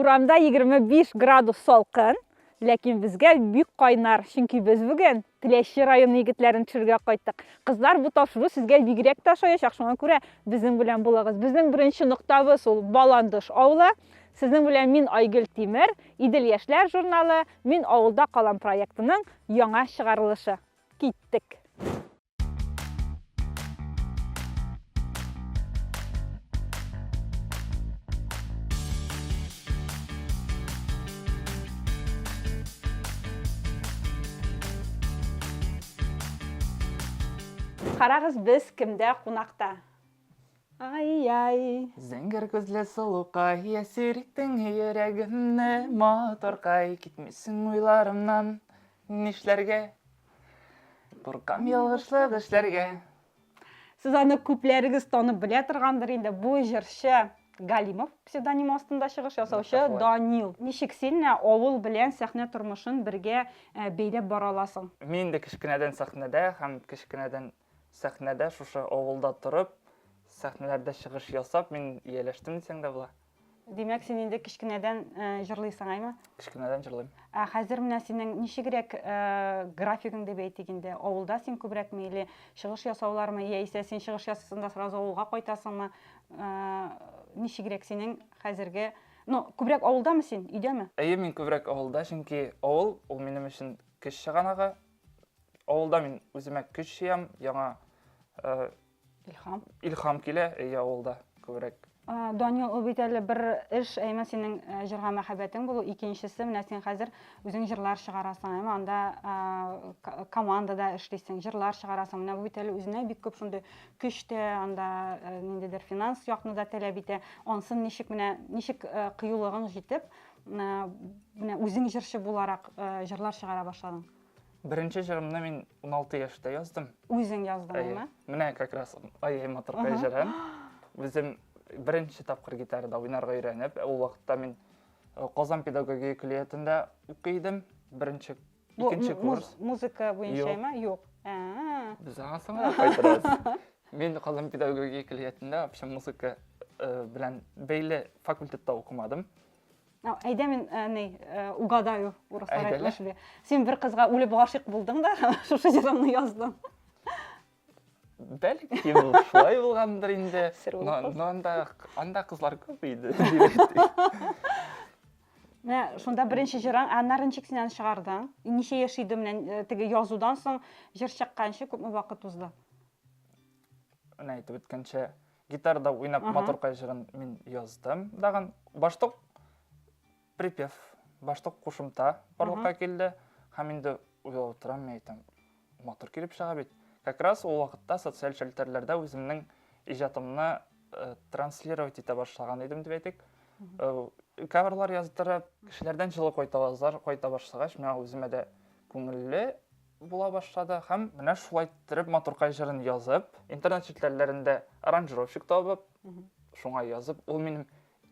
Урамда 25 градус салкын, ләкин безгә бик кайнар, чөнки без бүген Теләче районы егетләрен төшерергә кайттык. Кызлар, бу тапшыру сезгә бигрәк тә ошаячак, шуңа күрә безнең белән булыгыз. Безнең беренче ноктабыз ул Баландыш авылы. Сезнең белән мин Айгөл Тимер, Идел яшьләр журналы, Мин авылда калам проектының яңа чыгарылышы. Киттек! Карагыз, без кемдә кунакта? Ай-яй. Зәңгәр күзле сылукай, әсир иттең йөрәгемне, матуркай, китмисең уйларымнан, нишләргә? Куркам ялгышлык эшләргә. Сез аны күпләрегез танып белә торгандыр инде. Бу җырчы Галимов псевдонимы астында чыгыш ясаучы Данил. Ничек син менә авыл белән сәхнә тормышын бергә э, бәйләп бара аласың? Мин инде кечкенәдән сәхнәдә һәм кечкенәдән Сәхнәдә шушы авылда торып, сәхнәләрдә чыгыш ясап, мин ияләштем дисәң дә була. Димәк, син инде кечкенәдән э, җырлыйсың, әйме? Кечкенәдән җырлыйм. Ә хәзер менә синең ничегрәк э, графигың дип әйтик инде? Авылда син күбрәкме или чыгыш ясаулармы, яисә син чыгыш ясыйсың да сразу авылга кайтасыңмы? Э, ничегрәк синең хәзерге, ну, күбрәк авылдамы син, өйдәме? Әйе, мин күбрәк авылда, чөнки авыл ул минем өчен көч чыганагы. Авылда мин үземә көч җыям, яңа э, илһам. Илһам килә, әйе, авылда күбрәк. Данил, ул бит әле бер эш, әйме синең э, җырга мәхәббәтең булу, икенчесе, менә син хәзер үзең җырлар чыгарасың, әйме анда э, командада эшлисең, җырлар чыгарасың. Менә бу бит әле үзенә бик күп шундый көч тә, анда э, ниндидер финанс якны да таләп итә. Ансын ничек менә ничек кыюлыгың җитеп, менә үзең җырчы буларак җырлар чыгара башладың? Беренче җырымны мин 16 яшьтә яздым. Үзең яздың, әйеме? Менә как раз Ай-яй матуркай җырым. Үзем беренче тапкыр гитарада уйнарга өйрәнеп, ул вакытта мин э, Казан педагогия көллиятендә укый идем. Беренче, икенче курс. Музыка буенча әйме? Юк. Без аңа соңрак кайтырбыз. Мин Казан педагогия көллиятендә вообще музыка э, белән бәйле факультетта укымадым. Әйдә мин э, ни, э, угадаю, урыслар әйтмешли. Син бер кызга үлеп гашыйк булдың да, шушы җырыңны яздың. Бәлки ул шулай булгандыр инде. Но анда анда кызлар күп иде. Менә шунда беренче җырың, ә аннары ничек син аны чыгардың? Ничә яшь иде менә э, теге язудан соң җыр чыкканчы күпме вакыт узды? Менә әйтеп үткәнчә, Гитарада уйнап матуркай җырын мин яздым. Дагын башта припев, башта кушымта барлыкка килде. Һәм инде уйлап утырам, мин әйтәм, матур килеп чыга бит. Как раз ул вакытта социаль челтәрләрдә үземнең иҗатымны э, транслировать итә башлаган идем дип әйтик. Э, каверлар яздырып, кешеләрдән җылы кайтавазлар кайта башлагач, миңа үземә дә күңелле була башлады һәм менә шулай иттереп матуркай җырын язып, интернет челтәрләрендә аранжировщик табып, шуңа язып, ул минем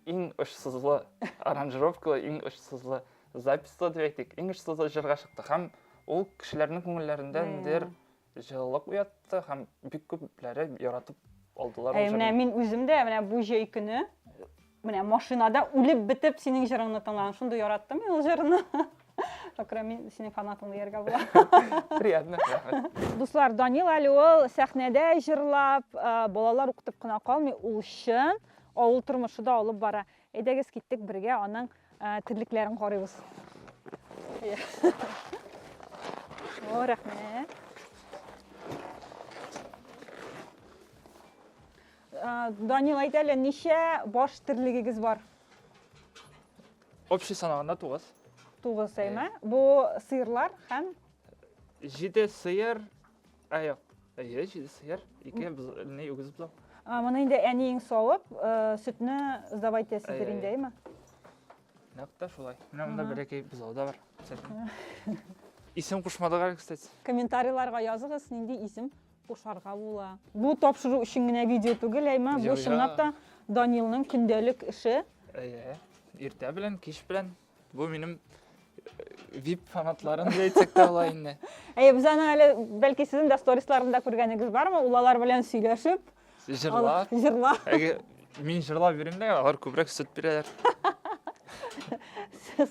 иң очсызлы аранжировкалы, иң очсызлы записьлы дип әйтик, иң очсызлы җырга чыкты һәм ул кешеләрнең күңелләрендә ниндидер җылылык уятты һәм бик күпләре яратып алдылар. Әй, менә мин үзем дә менә бу җәй көне менә машинада үлеп бетеп синең җырыңны тыңладым. Шундый яраттым мин ул җырны. Шакира, мин синең фанатың дияргә була. Приятно, рәхмәт. Дуслар, Данил әле ул сәхнәдә җырлап, э, балалар укытып кына калмый, ул чын авыл тормышы да алып бара. Әйдәгез, киттек бергә аның э, терлекләрен карыйбыз. О, рәхмәт. Э, Данил, әйт әле, ничә баш терлегегез бар? Общий санаганда 9. 9 әйме? Бу сыерлар һәм 7 сыер, ә юк. Әйе, 7 сыер, 2 ни үгез бозау. Моны инде әниең савып, э, сөтне сдавать итәсездер инде, әйме? Нәкъ тә шулай. Менә монда бәләкәй бозау да бар. Исем кушмадык әле, кстати. Комментарийларга языгыз, нинди исем кушарга була. Бу тапшыру өчен генә видео түгел, әйме, бу чынлап та Данилның көндәлек эше. Әйе, иртә белән, кич белән. Бу минем VIP э, фанатларым дип әйтсәк тә була инде. Әйе, без аны әле бәлки сезнең дә сторисларында күргәнегез бармы? Ул алар белән сөйләшеп, җырлап. Җырлап. Әгәр мин җырлап йөрим дә, алар күбрәк сөт бирәләр.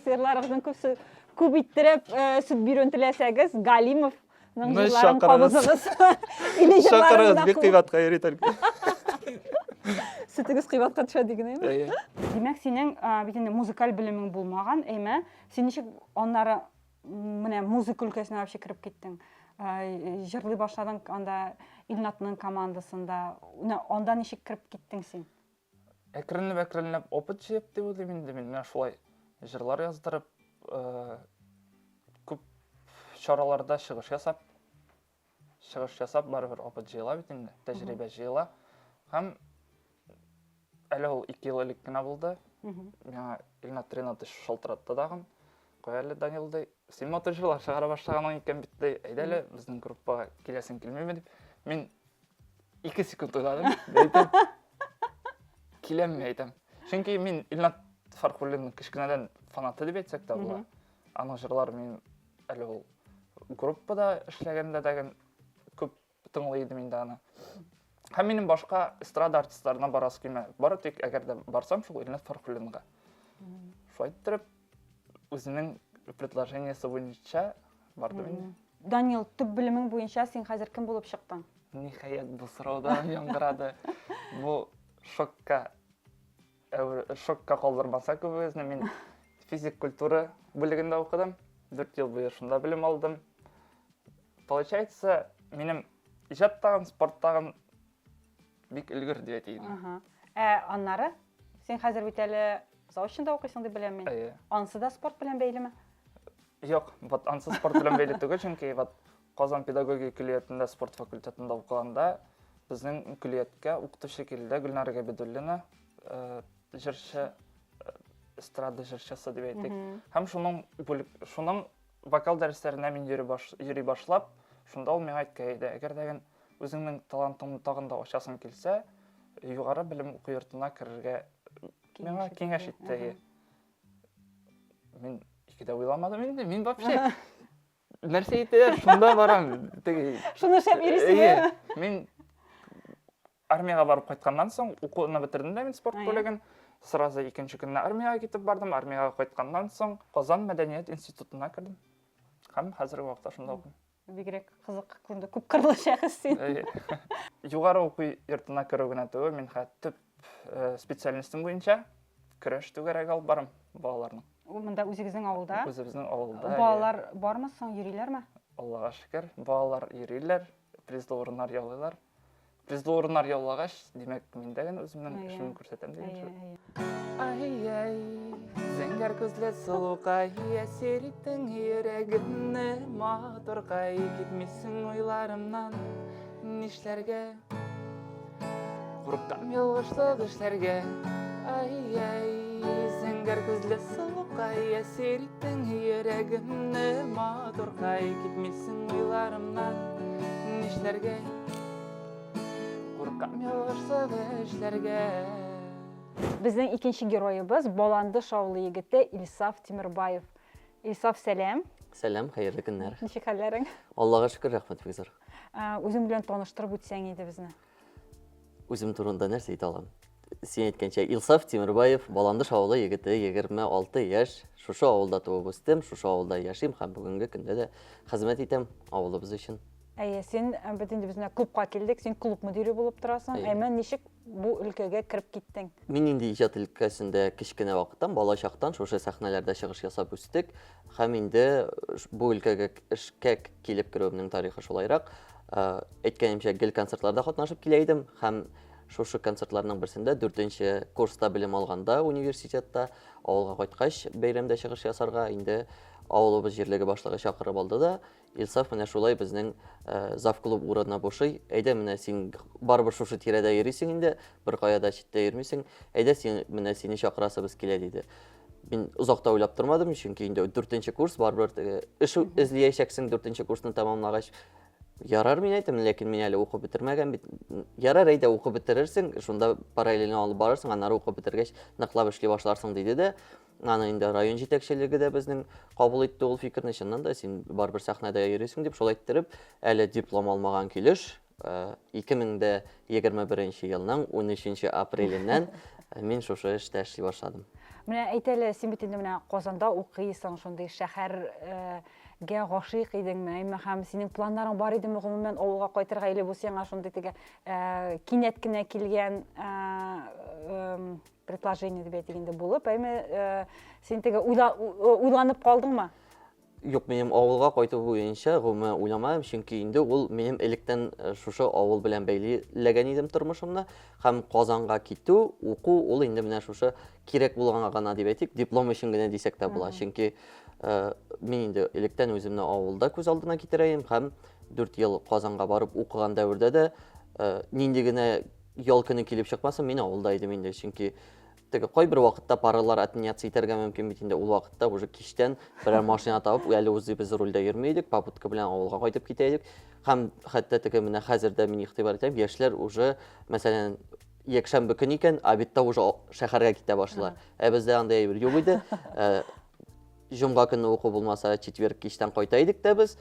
Сыерларыгызның күп күп иттереп сөт бирүен теләсәгез, Галимов җырларын кабызыгыз. Или җырларын бик кыйбатка йөри только. Сөтегез кыйбатка төшә диген, әйме? Димәк, синең бит инде музыкаль белемең булмаган, әйме? Син ничек аннары менә музыка өлкәсенә вообще кереп киттең? Җырлый башладың анда Илнатның командасында. Менә анда ничек кереп киттең син? Әкренләп әкренләп опыт җыеп дип уйлыйм инде мин. Менә шулай җырлар яздырып, э, күп чараларда чыгыш ясап, чыгыш ясап барыбер опыт җыела бит инде, тәҗрибә җыела. Һәм әле ул 2 ел элек кенә булды. Миңа Илнат Ринатович шалтыратты тагын. Кая әле, Данил, ди, син матур җырлар чыгара башлаганың икән бит, ди, әйдә әле безнең группага киләсең килмиме дип. Мин 2 секунд уйладым, әйтәм. Киләм, әйтәм. Чөнки мин Илнат Фархуллинның кечкенәдән фанаты дип әйтсәк тә була. Аның җырлары мин әле ул группада эшләгәндә дә күп тыңлый идем инде аны. Һәм минем башка эстрада артистларына барасы килмәде. Бары тик әгәр дә барсам, шул Илнат Фархуллинга. Шулай иттереп, үзенең предложениесе буенча бардым инде. Данил, төп белемең буенча син хәзер кем булып чыктың? Ниһаять, бу сорау да яңгырады. Бу шокка шокка калдырмаса күбегезне. Мин физик культура бүлегендә укыдым. 4 ел буе шунда белем алдым. Получается, минем иҗат тагын, спорт тагын бик өлгер дип әйтәйем. Ага. Ә аннары син хәзер бит әле заочно укыйсың дип беләм мин. Әйе. Ансы да спорт белән бәйлеме? Юк, вот ансы спорт белән бәйле түгел, чөнки вот Казан педагогия көллиятендә спорт факультетында укыганда безнең көллияткә укытучы килде, Гөлнара Габидуллина, э, җырчы, э, эстрада җырчысы дип әйтик. Һәм шуның бүлек, шуның вокал дәресләренә мин йөри, баш, йөри башлап, шунда ул миңа әйткән иде, әгәр дә үзеңнең талантыңны тагын да ачасың килсә, югары белем уку йортына керергә миңа киңәш итте. Мин ике дә уйламадым инде, мин вообще нәрсә әйтәләр, шунда барам. Теге Шуны эшләп йөрисең. Мин армиягә барып кайтканнан соң укуны бетердем дә мин спорт бүлеген. Сразу икенче көнне армиягә китеп бардым. Армиягә кайтканнан соң Казан мәдәният институтына кердем. Һәм хәзерге вакытта шунда укыйм. Бигрәк кызык күренде. Күп кырлы шәхес син. Югары уку йортына керү генә түгел, мин хәтта төп э, специальностем буенча көрәш түгәрәге алып барам балаларның. Монда үзегезнең авылда? Үзебезнең авылда. Балалар бармы соң, йөриләрме? Аллага шөкер, балалар йөриләр, призлы урыннар яулыйлар. Призлы урыннар яулагач, димәк, мин дә генә үземнең эшемне күрсәтәм дигән сүз. Ай-яй, зәңгәр күзле сылукай, әсир иттең йөрәгемне, матуркай, китмисең уйларымнан, нишләргә? Куркам ялгышлык эшләргә. Ай-яй, зәңгәр күзле сылукай, әсир иттең йөрәгемне, матуркай, китмисең уйларымнан, нишләргә? Куркам ялгышлык эшләргә. Безнең икенче героебыз Баландыш авылы егете Илсаф Тимербаев. Илсаф, сәлам. Сәлам, хәерле көннәр. Ничек хәлләрең? Аллага шөкер, рәхмәт бик зур. Үзең белән таныштырып үтсәң иде безне. Үзем турында нәрсә әйтә алам? Син әйткәнчә, Илсаф Тимербаев, Баландыш авылы егете, 26 яшь. Шушы авылда туып үстем, шушы авылда яшим һәм бүгенге көндә дә хезмәт итәм авылыбыз өчен. Әйе, син э, без инде без менә клубка килдек, син клуб мөдире булып торасың. Әйе. Әмма ничек бу өлкәгә кереп киттең? Мин инде иҗат өлкәсендә кечкенә вакыттан, бала чактан шушы сәхнәләрдә чыгыш ясап үстек. Һәм инде бу өлкәгә эшкә килеп керүемнең тарихы шулайрак. Э, әйткәнемчә, гел концертларда катнашып килә идем һәм шушы концертларның берсендә дүртенче курста белем алганда университетта авылга кайткач бәйрәмдә чыгыш ясарга инде авылыбыз җирлеге башлыгы чакырып алды да Илсаф менә шулай безнең э, завклуб урыны бушый. Әйдә менә син барыбер шушы тирәдә йөрисең инде, бер кая да читтә йөрмисең. Әйдә син менә сине чакырасыбыз килә диде. Мин озак та уйлап тормадым, чөнки инде дүртенче курс барыбер теге эш эзләячәксең дүртенче курсны тәмамлагач. Ярар мин әйтәм, ләкин мин әле укып бетермәгән бит. Ярар, әйдә укып бетерерсең, шунда параллельно алып барырсың, аннары укып бетергәч ныклап эшли башларсың диде дә. Аны инде район җитәкчелеге дә безнең кабул итте ул фикерне. Чыннан да син барыбер сәхнәдә йөрисең дип шулай иттереп, әле диплом алмаган килеш, 2021 елның 13 апреленнән мин шушы эштә эшли башладым. Менә әйт әле, син бит инде менә Казанда укыйсың, шундый шәһәргә гашыйк идеңме? Әмма һәм синең планнарың бар идеме гомумән авылга кайтырга или бу сиңа шундый теге кинәт кенә килгән предложение дип әйтик инде булып, әмма син теге уйланып калдыңмы? Юк, минем авылга кайту буенча гомумән уйламадым, чөнки инде ул минем электән э, шушы авыл белән бәйлеләгән идем тормышымны. Һәм Казанга китү, уку ул инде менә шушы кирәк булганга гына дип әйтик, диплом өчен генә дисәк тә була. Чөнки э, мин инде электән үземне авылда күз алдына китерә идем һәм 4 ел Казанга барып укыган дәвердә дә э, нинди генә ял көне килеп чыкмасын, мин авылда идем инде, чөнки Теге кайбер вакытта паралар отменяться итәргә мөмкин бит инде, ул вакытта уже кичтән берәр машина табып, әле үзебез рульдә йөрми идек, попутка белән авылга кайтып китә идек. Һәм хәтта теге менә хәзер дә мин игътибар итәм, яшьләр уже, мәсәлән, якшәмбе көн икән, обедта уже шәһәргә китә башлыйлар. Ә бездә андый әйбер юк иде. Э, җомга көнне уку булмаса, четверг кичтән кайта идек тә без.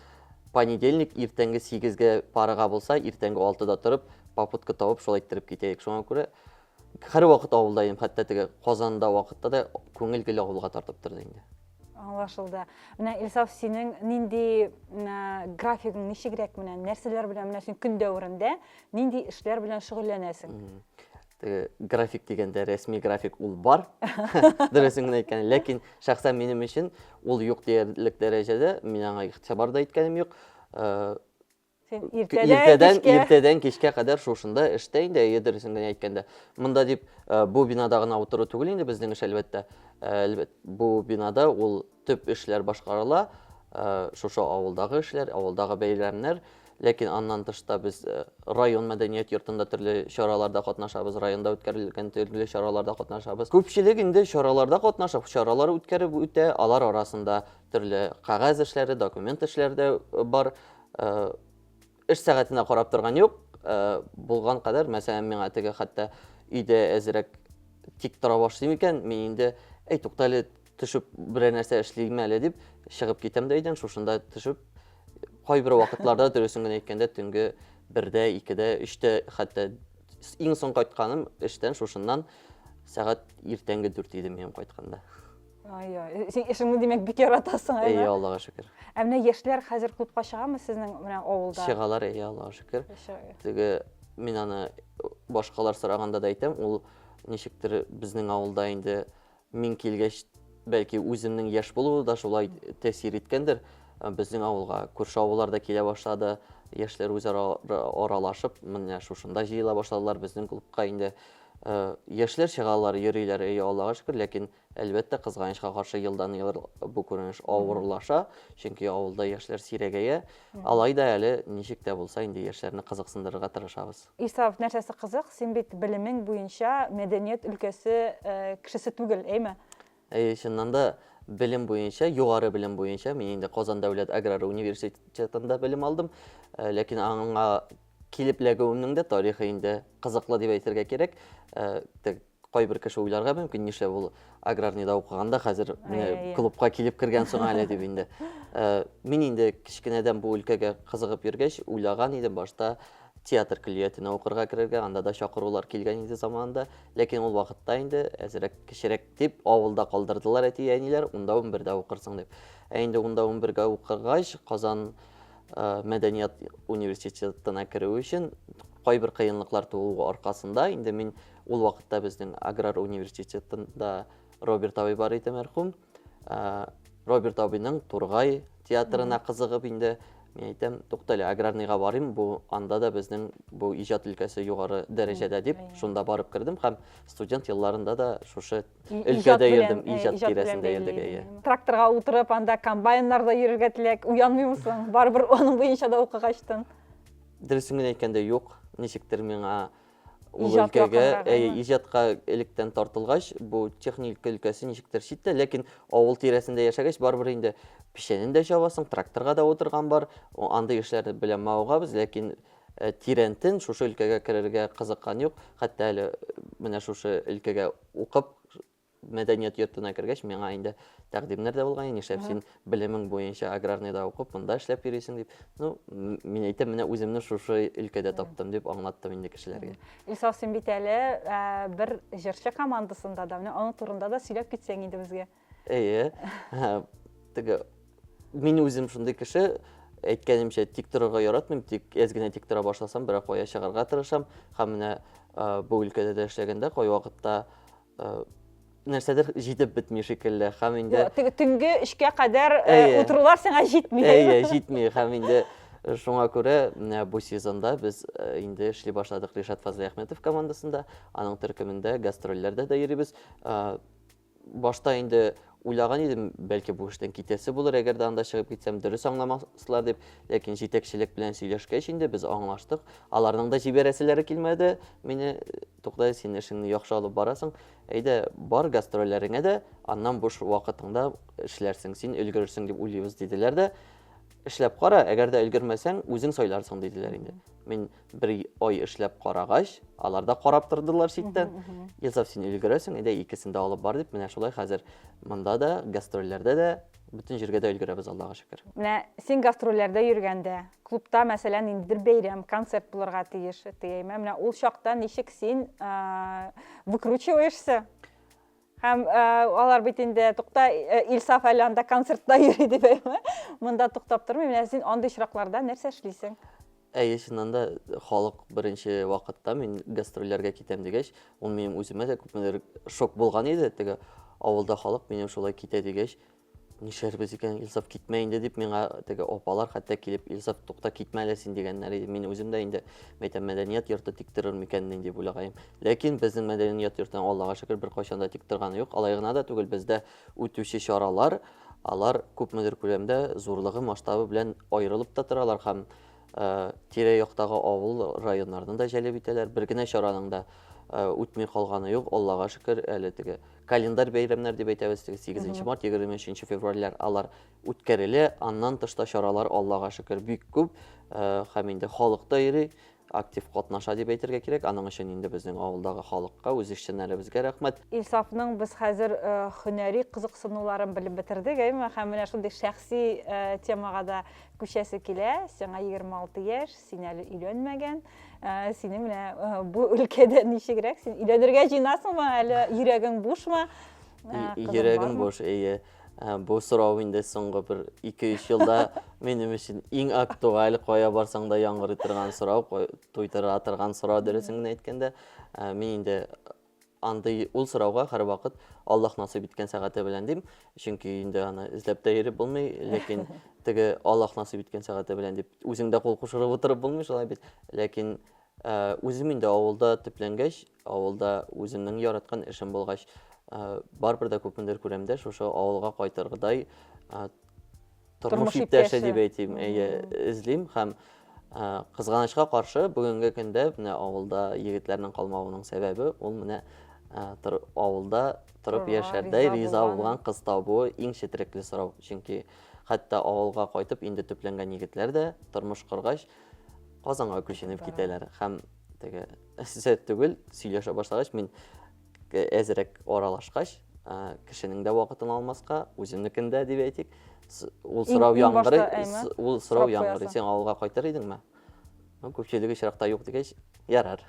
Понедельник иртәнге 8-гә парага булса, иртәнге 6-да торып, попутка табып, шулай иттереп китә идек. Шуңа күрә Һәрвакыт авылда идем, хәтта теге Казанда вакытта да күңел гел авылга тартып торды инде. Аңлашылды. Менә Илсаф, синең нинди графигың ничегрәк менә, нәрсәләр белән менә син көн дәверендә нинди эшләр белән шөгыльләнәсең? Теге график дигәндә рәсми график ул бар. Дөресен генә әйткәндә, ләкин шәхсән минем өчен ул юк диярлек дәрәҗәдә, мин аңа игътибар да иткәнем юк. Син иртәдән, иртәдән, кичкә. Иртәдән кичкә кадәр шушында эштә инде, әйе, дөресен генә әйткәндә. Монда дип э, бу бинада гына утыру түгел инде безнең эш әлбәттә. Э, әлбәт, бу бинада ул төп эшләр башкарыла, э, шушы авылдагы эшләр, авылдагы бәйрәмнәр. Ләкин аннан тыш та без район мәдәният йортында төрле чараларда катнашабыз, районда үткәрелгән төрле чараларда катнашабыз. Күпчелек инде чараларда катнашып, чаралар үткәреп үтә, алар арасында төрле кәгазь эшләре, документ эшләре дә бар. Э, эш сәгатенә карап торган юк э, булган кадәр мәсәлән миңа теге хәтта өйдә әзрәк тик тора башлыйм икән мин инде әй тукта әле төшеп берәр нәрсә эшлим әле дип чыгып китәм дә өйдән шушында төшеп кайбер вакытларда дөресен генә әйткәндә төнге бердә икедә өчтә хәтта иң соң кайтканым эштән шушыннан сәгать иртәнге дүрт иде минем кайтканда Ай-ай. Син эшеңне димәк бик яратасың, әйе? Әйе, Аллага шөкер. Ә менә яшьләр хәзер клубка чыгамы сезнең менә авылда? Чыгалар, әйе, Аллага шөкер. Теге мин аны башкалар сораганда да әйтәм, ул ничектер безнең авылда инде мин килгәч, бәлки үземнең яшь булуы да шулай тәэсир иткәндер. Безнең авылга күрше авыллар да килә башлады. Яшьләр үзара аралашып, менә шушында җыела башладылар безнең клубка инде. Яшьләр чыгалар, йөриләр, әйе, Аллага шөкер, ләкин Әлбәттә, кызганычка каршы, елдан-ел бу күренеш авырлаша, чөнки авылда яшьләр сирәгәя. Алай да әле ничек тә булса инде яшьләрне кызыксындырырга тырышабыз. Исаев, нәрсәсе кызык, син бит белемең буенча мәдәният өлкәсе кешесе түгел, әйме? Әйе, чыннан да, белем буенча, югары белем буенча мин инде Казан дәүләт аграр университетында белем алдым. Ләкин аңа килеп эләгүемнең дә тарихы инде кызыклы дип әйтергә кирәк. Кайбер кеше уйларга мөмкин, нишләп ул аграрныйда укыганда хәзер менә клубка килеп кергән соң әле дип инде. Э, мин инде кечкенәдән бу өлкәгә кызыгып йөргәч, уйлаган идем башта театр көллиятенә укырга керергә, анда да чакырулар килгән иде заманында. Ләкин ул вакытта инде әзрәк кечерәк дип авылда калдырдылар әти-әниләр, унда унбердә укырсың дип. Ә инде унда унбергә укыгач, Казан э, мәдәният университетына керү өчен кайбер кыенлыклар тууы аркасында инде мин Ул вакытта безнең аграр университетында Роберт абый бар иде мәрхүм. Э, Роберт абыйның Тургай театрына кызыгып инде мин әйтәм, туктале, аграрныйга барыйм, бу анда да безнең бу иҗат өлкәсе югары дәрәҗәдә дип, шунда барып кердем һәм студент елларында да шушы өлкәдә йөрдем, иҗат тирәсендә йөрдек, әйе. Тракторга утырып, анда комбайннарда йөрергә теләк уянмыймы соң? Барыбер аның буенча да укыгачтын. Дөресен генә әйткәндә, юк. Ничектер миңа ул өлкәгә, әйе, иҗатка электән тартылгач, бу техника өлкәсе ничектер читтә, ләкин авыл тирәсендә яшәгәч, барыбер инде печәнен дә чабасың, тракторга да утырган бар, андый эшләр белән мавыгабыз, ләкин э, тирәнтен шушы өлкәгә керергә кызыккан юк, хәтта әле э, менә шушы өлкәгә укып мәдәният йортына кергәч, миңа инде тәкъдимнәр дә булган, нишләп син белемең буенча аграрныйда укып, монда эшләп йөрисең дип. Ну, мин әйтәм, менә үземне шушы өлкәдә таптым дип аңлаттым инде кешеләргә. Илсаф, син бит әле бер җырчы командасында да, менә аның турында да сөйләп китсәң инде безгә. Әйе. Теге мин үзем шундый кеше, әйткәнемчә, тик торырга яратмыйм, тик әз генә тик тора башласам, берәр кая чыгарга тырышам. Һәм менә бу өлкәдә дә эшләгәндә кайвакытта нәрсәдер җитеп бетми шикелле. Һәм инде теге төнге өчкә кадәр утырулар сиңа җитми. Әйе, җитми. Һәм инде шуңа күрә менә бу сезонда без инде эшли башладык Ришат Фазлыәхмәтов командасында, аның төркемендә гастрольләрдә дә йөрибез. Башта инде уйлаган идем, бәлки бу эштән китәсе булыр, әгәр дә анда чыгып китсәм, дөрес аңламаслар дип. Ләкин җитәкчелек белән сөйләшкәч инде без аңлаштык. Аларның да җибәрәселәре килмәде мине. Тукта, син эшеңне яхшы алып барасың. Әйдә, бар гастрольләреңә дә, аннан буш вакытыңда эшләрсең, син өлгерерсең дип уйлыйбыз, диделәр дә. Эшләп кара, әгәр дә өлгермәсәң, үзең сайларсың, диделәр инде. Мин бер ай эшләп карагач, алар да карап тордылар читтән. Илсаф, син өлгерәсең, әйдә икесен дә алып бар дип, менә шулай хәзер монда да, гастрольләрдә дә, бөтен җиргә дә өлгерәбез, Аллага шөкер. Менә син гастрольләрдә йөргәндә, клубта, мәсәлән, ниндидер бәйрәм, концерт булырга тиеш, дигәйме? Менә ул чакта ничек син выкручиваешься? Һәм алар бит инде тукта, Илсаф әле анда концертта йөри дип әйме? Монда туктап тормый. Менә син андый очракларда нәрсә эшлисең? Әйе, чыннан да халык беренче вакытта мин гастрольләргә китәм дигәч, ул минем үземә дә күпмедер шок булган иде. Теге авылда халык минем шулай китә дигәч, нишләрбез икән, Илсаф китмә инде дип миңа теге апалар хәтта килеп, Илсаф тукта китмә әле син дигәннәр иде. Мин үзем дә инде мәйтәм мәдәният йорты тик торыр микән дип уйлагаем. Ләкин безнең мәдәният йортының Аллага шөкер беркайчан да тик торганы юк. Алай гына да түгел, бездә үтүче чаралар алар күпмедер күләмдә зурлыгы, масштабы белән аерылып та торалар һәм тирә-яктагы авыл районнарны да җәлеп итәләр. Бер генә чараның да үтми калганы юк, Аллага шөкер, әле теге календарь бәйрәмнәр дип әйтәбез, теге 8 март, 23 февральләр алар үткәрелә. Аннан тыш та чаралар, Аллага шөкер, бик күп. Һәм инде халык та йөри, актив катнаша дип әйтергә кирәк. Аның өчен инде безнең авылдагы халыкка, үзешчәннәребезгә рәхмәт. Илсафның без хәзер һөнәри кызыксынуларын белеп бетердек, әйеме? Һәм менә шундый шәхси темага да күчәсе килә. Сиңа 26 яшь, син әле өйләнмәгән. Синең менә бу өлкәдә ничегрәк? Син өйләнергә җыенасыңмы әле? Йөрәгең бушмы? Йөрәгем буш, әйе. Бу сорау инде соңгы бер 2-3 елда минем өчен иң актуаль, кая барсаң да яңгырый торган сорау, туйдыра торган сорау, дөресен генә әйткәндә. Мин инде андый ул сорауга һәрвакыт Аллаһ насыйп иткән сәгате белән дим, чөнки инде аны эзләп тә йөреп булмый, ләкин теге Аллаһ насыйп иткән сәгате белән дип үзең дә кул кушырып утырып булмый шулай бит. Ләкин үзем инде авылда төпләнгәч, авылда үземнең яраткан эшем булгач, барыбер дә күпмедер күләмдә шушы авылга кайтыргыдай тормыш иптәше дип әйтим, әйе, эзлим һәм кызганычка каршы бүгенге көндә менә авылда егетләрнең калмавының сәбәбе ул менә авылда торып яшәрдәй риза булган кыз табуы иң четерекле сорау. Чөнки хәтта авылга кайтып инде төпләнгән егетләр дә тормыш коргач Казанга күченеп китәләр һәм теге сер түгел, сөйләшә башлагач, мин әзрәк аралашкач, кешенең дә вакытын алмаска, үземнекен дә дип әйтик, ул сорау яңгырый, ул сорау яңгырый, син авылга кайтыр идеңме? Ну, күпчелек очракта юк дигәч, ярар.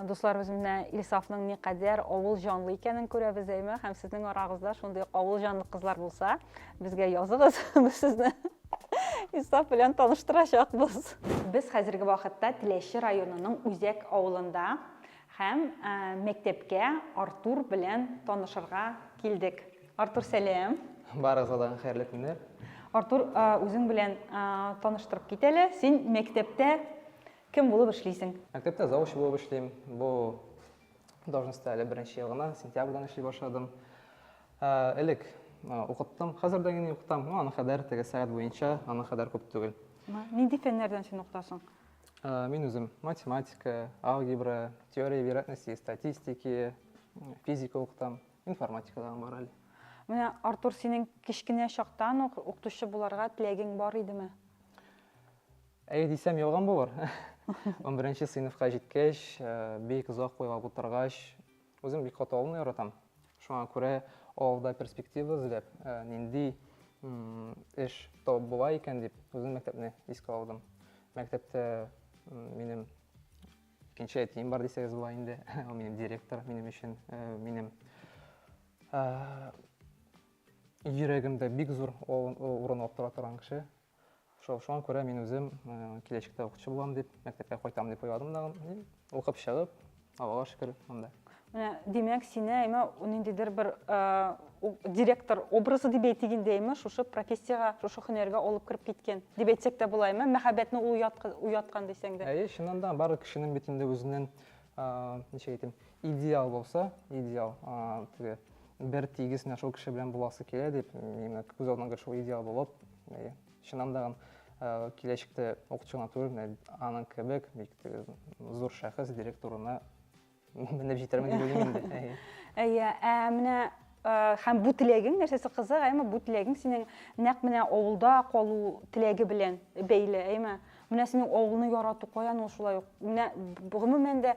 Дуслар, без менә Илсафның никадәр авыл җанлы икәнен күрәбез, әйме? Һәм сезнең арагызда шундый авыл җанлы кызлар булса, безгә языгыз, без сезне Илсаф белән таныштырачакбыз. Без хәзерге вакытта Теләче районының Үзәк авылында һәм мәктәпкә Артур белән танышырга килдек. Артур, сәлам! Барыгызга да хәерле көннәр. Артур, үзең белән таныштырып кит әле. Син мәктәптә кем булып эшлисең? Мәктәптә завуч булып эшлим. Бу должностьта әле беренче ел гына, сентябрьдән эшли башладым. Элек укыттым, хәзер дә генә укытам. Ну, аның кадәр теге сәгать буенча, аның кадәр күп түгел. Нинди фәннәрдән син укытасың? Мин үзем математика, алгебра, теория вероятности и статистики, физика укытам, информатика да бар әле. Менә, Артур, синең кечкенә чактан ук укытучы буларга теләгең бар идеме? Әйе дисәм, ялган булыр. 11 сыйныфка җиткәч, бик озак уйлап утыргач, үзем бик каты авылны яратам. Шуңа күрә авылда перспектива эзләп, нинди эш табып була икән дип, үзем мәктәпне искә алдым. Мәктәптә минем икенче әтием бар дисәгез була инде. Ул минем директор, минем өчен, минем йөрәгемдә бик зур урын алып тора торган кеше. Шул шуңа күрә мин үзем киләчәктә укытучы булам дип, мәктәпкә кайтам дип уйладым да, укып чыгып, Аллага шөкер, монда. Менә, димәк, сине әйме ниндидер бер директор образы дип әйтик инде, әйме, шушы профессиягә, шушы һөнәргә алып кереп киткән дип әйтсәк тә була, әйме, мәхәббәтне ул уяткан дисәң дә. Әйе, чыннан да, бары кешенең бит инде үзеннән, ничек әйтим, идеал булса, идеал, теге бер тигез менә шул кеше белән буласы килә дип, минем күз алдымда шул идеал булып, әйе, чыннан да киләчәктә укытучы гына түгел, менә аның кебек бик теге зур шәхес директорына менеп җитәрмен дип уйлыйм инде. Әйе. Әйе, ә менә һәм бу теләгең нәрсәсе кызык, әйме, бу теләгең синең нәкъ менә авылда калу теләге белән бәйле, әйме? Менә синең авылны ярату каян ул шулай ук? Менә гомумән дә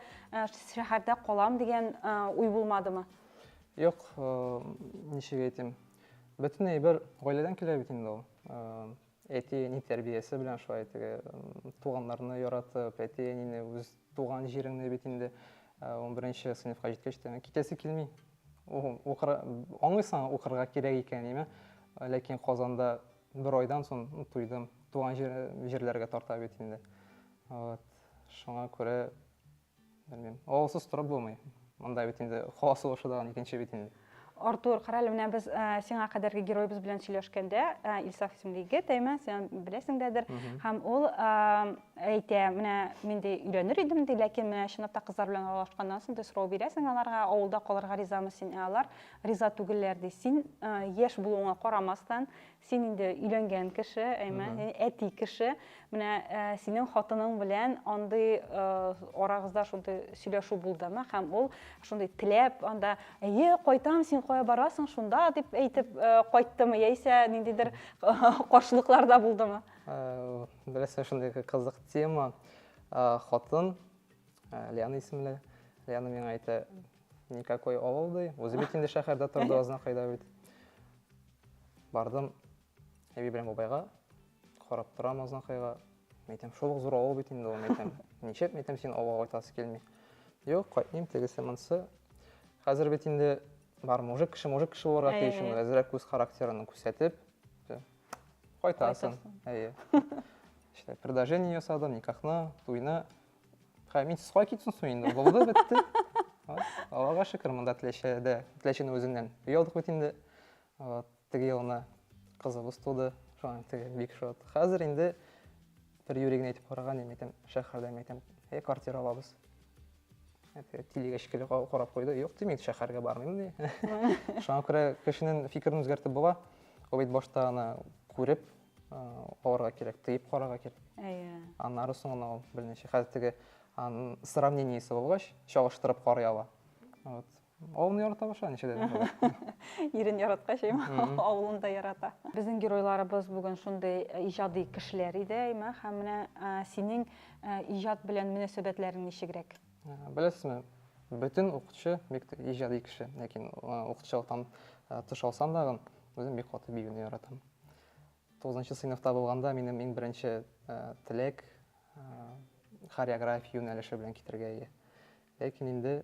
шәһәрдә калам дигән уй булмадымы? Юк, ничек әйтим, бөтен әйбер гаиләдән килә бит инде ул. Әти-әни тәрбиясе белән шулай теге туганнарны яратып, әти-әнине үз туган җиреңне бит инде 11 сыйныфка җиткәч тә китәсе килми. Укыр, аңлыйсың, укырга кирәк икән, әйме? Ләкин Казанда бер айдан соң туйдым. Туган җирләргә тарта бит инде. Вот. Шуңа күрә Белмим. Авылсыз торып булмый. Монда бит инде һава сулышы да икенче бит инде. Артур, кара әле, менә без сиңа кадәрге героебыз белән сөйләшкәндә, Илсаф исемле егет, әйме, син беләсең дәдер. Һәм ул әйтә, менә мин ди өйләнер идем ди, ләкин менә чынлап та кызлар белән аралашканнан соң ди сорау бирәсең аларга, авылда калырга ризамы син? Ә алар риза түгелләр ди. Син яшь булуыңа карамастан, Син инде өйләнгән кеше, әйме, әти кеше. Менә синең хатының белән андый арагызда шундый сөйләшү булдымы? Һәм ул шундый теләп анда, әйе, кайтам, син кая барасың шунда дип әйтеп кайттымы, яисә ниндидер каршылыклар да булдымы? Беләсең, шундый кызык тема. Хатын, Лиана исемле, Лиана миңа әйтә, никакой авыл ди. Үзе бит инде шәһәрдә торды, Азнакайда бит. Бардым әби белән бабайга, карап торам Азнакайга. Әйтәм, шул ук зур авыл бит инде ул, әйтәм. Ничек, әйтәм, син авылга кайтасы килми? Юк, кайтмыйм, тегесе монысы. Хәзер бит инде бар мужик кеше, мужик кеше булырга тиеш инде, әзрәк үз характерын күрсәтеп, кайтасың. Әйе. İşte предложение ясадым, никахны, туйны. Хә, мин сез кая китсен соң инде? Булды, бетте. Аллага шөкер, монда Теләчәдә, Теләчәнең үзеннән өй алдык бит инде. Вот, теге елны кызыбыз туды. Шуңа теге бик шат. Хәзер инде бер юри генә әйтеп караган идем, әйтәм, шәһәрдә әйтәм, әй, квартира алабыз. Тилегә шикелле карап куйды. Юк, дим, шәһәргә бармыйм, ди. Шуңа күрә кешенең фикерен үзгәртеп була. Ул бит башта аны күреп, алырга кирәк, тыеп карарга кирәк. Әйе. Аннары соң гына ул белмичә. Хәзер теге сравнениесе булгач, чагыштырып карый ала. Вот. Авылны ярата башлады ничә дә. Ирен яраткач, әйме, авылын да ярата. Безнең геройларыбыз бүген шундый иҗади кешеләр иде, әйме, һәм менә синең иҗат белән мөнәсәбәтләрең ничегрәк? Беләсезме, бөтен укытучы бик иҗади кеше, ләкин укытучылыктан тыш алсам да, үзем бик каты биюне яратам. Тугызынчы сыйныфта булганда минем иң беренче теләк хореография юнәлеше белән китергә иде. Ләкин инде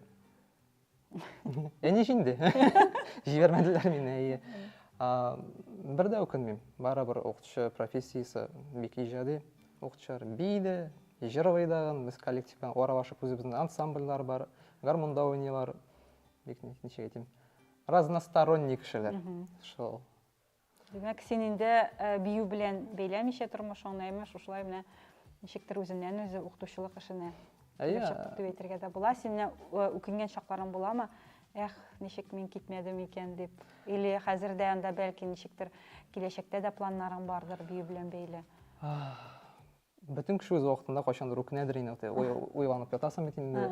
әни инде җибәрмәделәр мине, әйе. Бер дә үкенмим. Барыбер укытучы профессиясе бик иҗади. Укытучылар бии дә, җырлый да, без коллектив белән аралашып үзебезнең ансамбльләр бар, гармунда уйныйлар. Бик ничек әйтим, разносторонний кешеләр. Шул. Димәк, син инде бию белән бәйләмичә тормышыңны, әмма шушылай менә ничектер үзеннән-үзе укытучылык эшенә килеп чыктык дип әйтергә дә була. Син менә үкенгән чакларың буламы? Эх, ничек мин китмәдем икән дип. Или хәзер дә анда бәлки ничектер киләчәктә дә планнарың бардыр бию белән бәйле. Бөтен кеше үз вакытында кайчандыр үкенәдер инде, уйланып ятасың бит инде.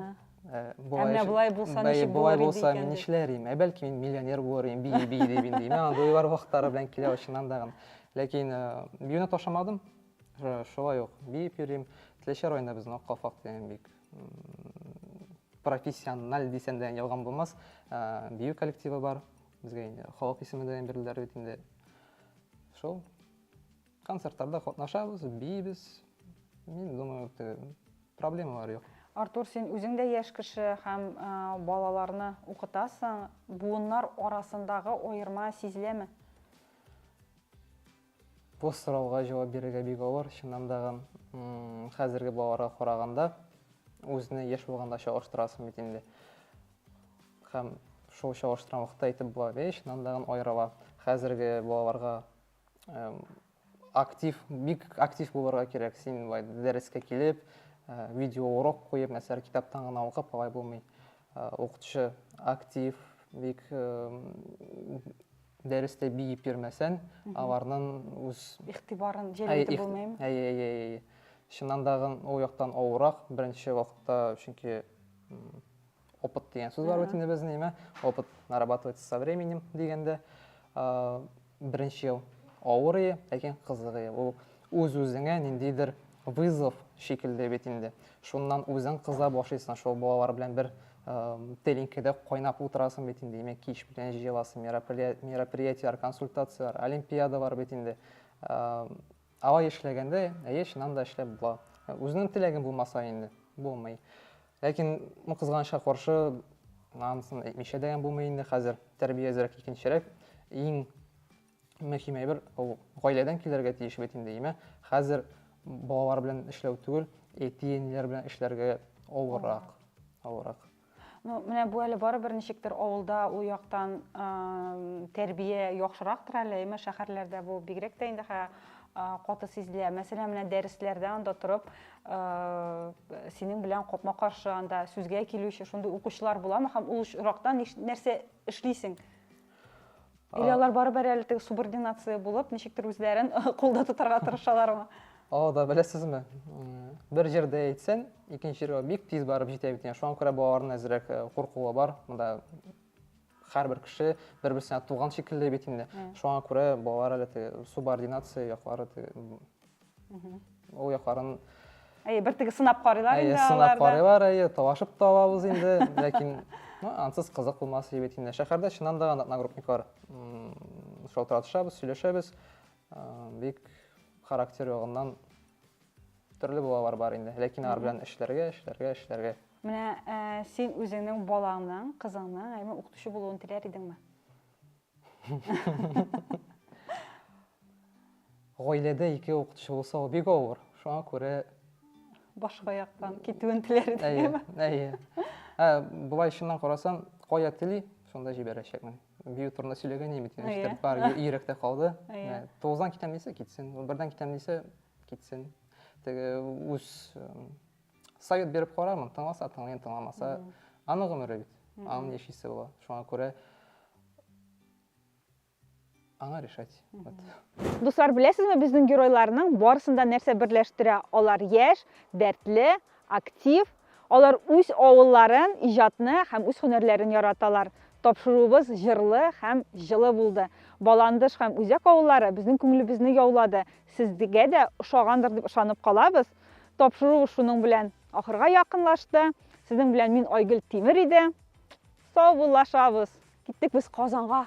Ә менә болай булса ничек булыр иде икән? Мин нишләр идем? Ә бәлки мин миллионер булыр идем, бии бии дип инде. Мин андый уйлар вакытлары белән килә чыннан да. Ләкин биюне ташламадым. Шулай ук биеп йөрим. Теләче районында безнең Ак калфак дигән бик профессиональ дисәм дә ялган булмас. Бию коллективы бар. Безгә инде халык исеме дә бирделәр бит инде. Шул концертларда катнашабыз, биибез. Мин думаю, проблемалар юк. Артур, син үзең дә яшь кеше һәм балаларны укытасың. Буыннар арасындагы аерма сизеләме? Бу сорауга җавап бирергә бик авыр. Чыннан да, хәзерге балаларга караганда, үзне яшь булганда чагыштырасың бит инде. Һәм шул чагыштырган вакытта әйтеп була, әй, чыннан да аерыла. Хәзерге балаларга актив, бик актив булырга кирәк. Син болай дәрескә килеп, видео урок куеп, нәрсәләр китаптан гына укып, алай булмый. Укытучы актив, бик дәрестә биеп йөрмәсән, аларның үз игътибарын җәлеп итеп булмыймы? Әйе, әйе, әйе. Чыннан да ул яктан авыррак беренче вакытта, чөнки опыт дигән сүз бар бит инде безнең, әйме? Опыт нарабатывается со временем дигәндә, беренче ел авыр ие, ләкин кызык ие. Ул үз-үзеңә ниндидер вызов шикелле бит инде. Шуннан үзең кыза башлыйсың, шул балалар белән бер тәлинкәдә кайнап утырасың бит инде, димәк, кич белән җыеласың, мероприятиеләр, консультацияләр, олимпиадалар бит инде. Алай эшләгәндә, әйе, чыннан да эшләп була. Үзенең теләгең булмаса инде, булмый. Ләкин, ну, кызганычка каршы, анысын әйтмичә дә булмый инде, хәзер тәрбия әзрәк икенчерәк. Иң мөһим әйбер ул гаиләдән килергә тиеш бит инде, әйме? Хәзер балалар белән эшләү түгел, әти-әниләр белән эшләргә авыррак, авыррак. Ну, менә бу әле барыбер ничектер авылда ул яктан тәрбия яхшырактыр әле, әмма шәһәрләрдә бу бигрәк тә инде каты сизелә. Мәсәлән, менә дәресләрдә анда торып, синең белән капма-каршы анда сүзгә килүче шундый укучылар буламы һәм ул очракта нәрсә эшлисең? Или алар барыбер әле теге субординация булып, ничектер үзләрен кулда тотарга тырышалармы? О, да, беләсезме? Бер җирдә әйтсәң, икенче җиргә бик тиз барып җитә бит. Шуңа күрә балаларның әзрәк э, куркуы бар. Монда һәрбер кеше бер-берсенә туган шикелле бит инде. Шуңа күрә балалар әле теге субординация яклары теге ул якларын Әйе, бер теге сынап карыйлар инде алар. Сынап карыйлар, әйе, талашып та алабыз инде, ләкин ну, ансыз кызык булмас иде бит инде. Шәһәрдә чыннан да одногруппниклар шалтыратышабыз, сөйләшәбез. Бик характер ягыннан төрле балалар бар инде. Ләкин алар белән эшләргә, эшләргә, эшләргә. Менә син үзеңнең балаңның, кызыңның, әйме, укытучы булуын теләр идеңме? Гаиләдә ике укытучы булса, ул бик авыр. Шуңа күрә башка яктан китүен теләр идем. Әйе, әйе. Ә, болай чыннан карасам, кая тели, шунда җибәрәчәкмен. Бию турында сөйләгән идем бит, ничектер бар йөрәктә калды. Тугыздан китәм дисә, китсен. Бердән китәм дисә, китсен. Теге үз совет биреп карармын, тыңласа тыңлыйм, тыңламаса, аның гомере бит. Аның яшисе була. Шуңа күрә аңа решать. Вот. Дуслар, беләсезме, безнең геройларның барысын да нәрсә берләштерә? Алар яшь, дәртле, актив. Алар үз авылларын, иҗатны һәм үз һөнәрләрен яраталар. Тапшыруыбыз җырлы һәм җылы булды. Баландыш һәм Үзәк авыллары безнең күңелебезне яулады. Сезгә дә ошагандыр дип ышанып калабыз. Тапшыруыбыз шуның белән ахырга якынлашты. Сезнең белән мин Айгөл Тимер иде. Саубуллашабыз. Киттек без Казанга.